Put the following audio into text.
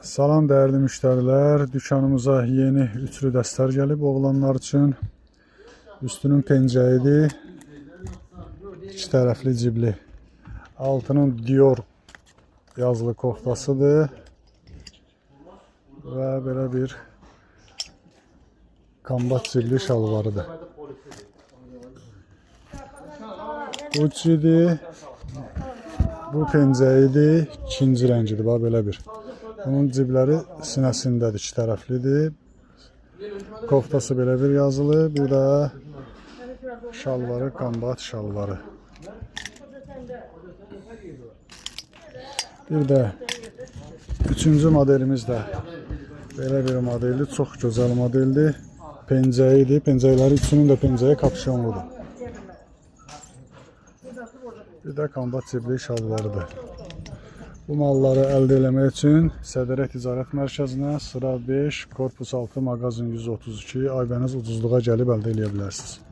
Salam dəyərli müştərilər, dükanımıza yeni üçlü dəstər gəlib oğlanlar üçün. Üstünün pencəyidir. İki tərəfli cibli. Altının Dior yazılı koftasıdır. Və belə bir kombat cibli şalvarıdır. Gucci'dir. Bu pencəyidir. İkinci rəngidir, bax belə bir. Bunun cibləri sinəsindədir, iki tərəflidir. Koftası belə bir yazılı, bir də şalvarı, kombat şalvarı. Bir də üçüncü modelimiz də belə bir modeldir, çox gözəl modeldir. Pencəyidir, pencəkləri üçünün də pencəyi kapşonludur. Bir də kombat cibli şalvarıdır. Bu malları əldə eləmək üçün Sədərə Ticarət Mərkəzinə sıra 5, korpus 6, mağazin 132, Aybəniz ucuzluğa gəlib əldə eləyə bilərsiniz.